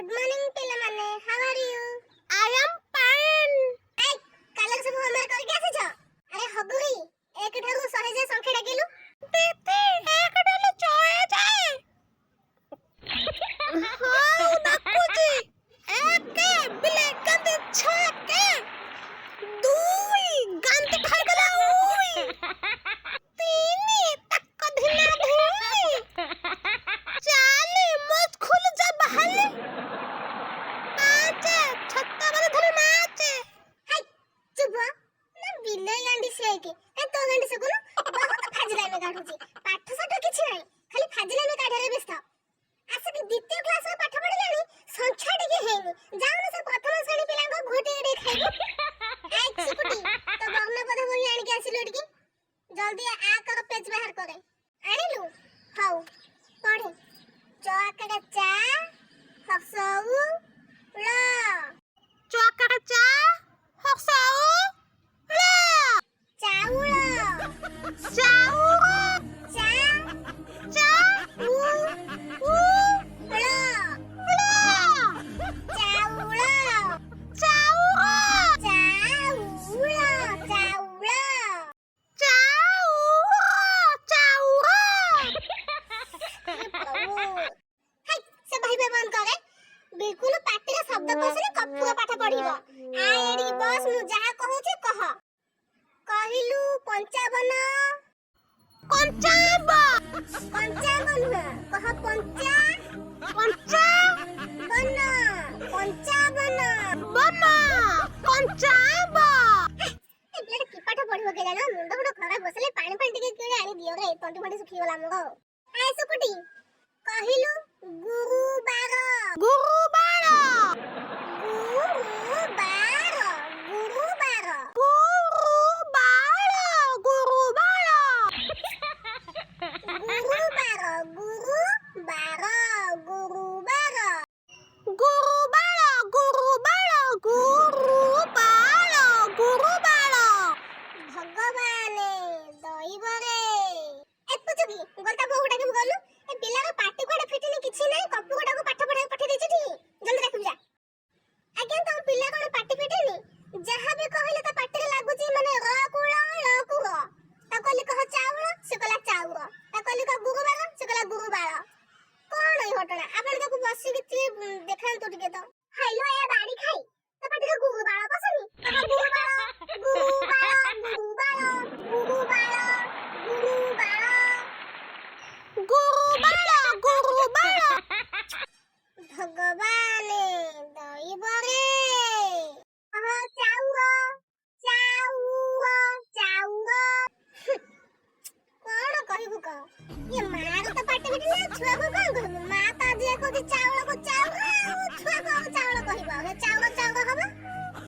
Good morning ପିଲାମାନେ। How are you? I am fine. ଏଇ, କାଲିର ସବୁ ହୋମୱାର୍କ କରିକି ଆସିଛ? ଆରେ ହଗୁରି, 1 ଠାରୁ 100 ଯାଏ ସଂଖ୍ୟା ଡାକିଲୁ। ଦିଦି, 1 ଠାରୁ 100 ଯାଏ। ହଉ, ଡାକୁଛି। ଏକ ବିଲେ ଗାନ୍ଧି ଛେକେ, ଦୁଇ ଗାନ୍ଧି ଖାଇଗଲା ଉଇ, ତିନି ତାକ ଧିନା ଧିନି, ଚାରି ମୋଜ ଖୁଲ ଯା ବାହାଲି, ପାଞ୍ଚ ଛତା ବାନ୍ଧି ଧରି ନାଚେ। ହାଇ, ଚୁପ ନା ବିଲେଇ ଗାଣ୍ଡି ସେକେ। କାଇଁ, ତୋ ଗାଣ୍ଡି ସେକୁନୁ। ବହୁତ ଫାଜିଲାମି କାଢୁଛି। ପାଠ ସାଠ କିଛି ନାହିଁ, ଖାଲି ଫାଜିଲାମି କାଢିବାରେ ବ୍ୟସ୍ତ। ଆସିକି ଦ୍ୱିତୀୟ କ୍ଲାସରେ ପାଠ ପଢିଲାଣି, ସଂଖ୍ୟା ଟିକେ ହେଇନି। ଯାଉନୁ, ସେ ପ୍ରଥମ ଶ୍ରେଣୀ ପିଲାଙ୍କ ଘୁଟି ଟିକେ ଖାଇବୁ। ଏଇ ସୁକୁଟି, ତୋ ବର୍ଣ୍ଣବୋଧ ବହି ଆଣିକି ଆସିଲୁ ଏଠିକି। ଜଲ୍ଦି ଆ କର, ପେଜ ବାହାର କରେ। ଆଣିଲୁ? ହଉ, ପଢେ। ଚ ଆକାର ଚା, ହସଉ ଳ। ଚ ଆକାର ଚା, ହସଉ ଳ। ଚାଉଳ। ଚାଉଳ। ଚା। ଚା। ଉ। ଉ। ଳ। ଳ। ଚାଉଳ। ଚାଉଳ। ଚାଉଳ, ଚାଉଳ। ଚାଉଳ, ଚାଉଳ। ହେ ପ୍ରଭୁ, ହାଇ, ସେ ବହି ବନ୍ଦ କରେ। ବିଲକୁଲ ପାଟିରେ ଶବ୍ଦ ପଶୁନି, କପୁର ପାଠ ପଢିବ। ଆ, ଏଠିକି ବସ, ମୁଁ ଯାହା କହୁଛି କହ। କହିଲୁ, 55। କଞ୍ଚାବ। ପଞ୍ଚାବନ ନୁହଁ, କହ ପଞ୍ଚା। ପଞ୍ଚା। ବନ, 55। ବନ, କଞ୍ଚାବ। ଏ ପିଲାଟା କି ପାଠ ପଢିବ କେଜାଣି? ମୁଣ୍ଡ ଫୁଣ୍ଡ ଖରାପ ବସିଲେ। ପାଣି ଫାଣି ଟିକେ କିଣି ଆଣି ଦିଅ ରେ, ତଣ୍ଟି ଫଣ୍ଟି ଶୁଖିଗଲା ମୋର। ଆଏ ସୁକୁଟି, କହିଲୁ, ଗୁରୁବାର। ଗୁରୁବାର। ଗୁରୁବାର, ଗୁରୁବାର। ଗୁରୁବାର, ଗୁରୁବାର। ଗୁରୁବାର, ଗୁରୁବାର, ଗୁରୁବାର। ଗୁରୁବାର, ଗୁରୁବାର, ଗୁରୁବାର, ଗୁରୁବାର। ଭଗବାନ ଦଇବରେ। ଏ ପୁଚୁକି, ଗଲତା ବୋଉ ଡାକିବୁ, ଗଲୁ। ଏ ପିଲାର ପାଟି କୁଆଡେ ଫିଟିନି, କିଛି ନାହିଁ। କପୁ ଗୋଟାକୁ ପାଠ ପଢିବାକୁ ପଠେଇ ଦେଇଛି ଠିକ। ଜଲ୍ଦି ଡାକିବୁ ଯା। ଆଜ୍ଞା, ତମ ପିଲା କଣ ପାଟି ଫିଟିନି? ଯାହା ବି କହିଲେ ତା ପାଟିରେ ଲାଗୁଛି, ମାନେ ର କୁ ଳ, ଳ କୁ ର। ତାକୁ କହିଲି କହ ଚାଉଳ, ସେ କହିଲା ଚାଉଳ। ତାକୁ କହିଲି କହ ଗୁରୁବାର, ସେ କହିଲା ଗୁରୁବାର। କଣ ଏଇ ଘଟଣା? ଆପଣ ତାକୁ ବସିକି ଟିକେ ଦେଖାନ୍ତୁ ଟିକେ ତ। ହାଇଲୋ, ଏ ବାଡି ଖାଇ, ତା ପାଟିରେ ଗୁରୁବାର ପଶୁନି। କହ ଗୁରୁବାର, ଗୁରୁବାର, ଗୁରୁବାର, ଗୁରୁବାର, ଗୁରୁବାର। ଗୁରୁବାର, ଗୁରୁବାର। ଭଗବାନ ଦଇବରେ। କହ ଚାଉଳ, ଚାଉଳ, ଚାଉଳ। କଣ କହିବୁ କହ? ଇଏ ମାର ତ ପାଟି ଫିଟିନି, ଆଉ ଛୁଆକୁ କଣ କହିବୁ? ମା ତ ଆଜି କହୁଛି ଚାଉଳକୁ ଚାଉଳ।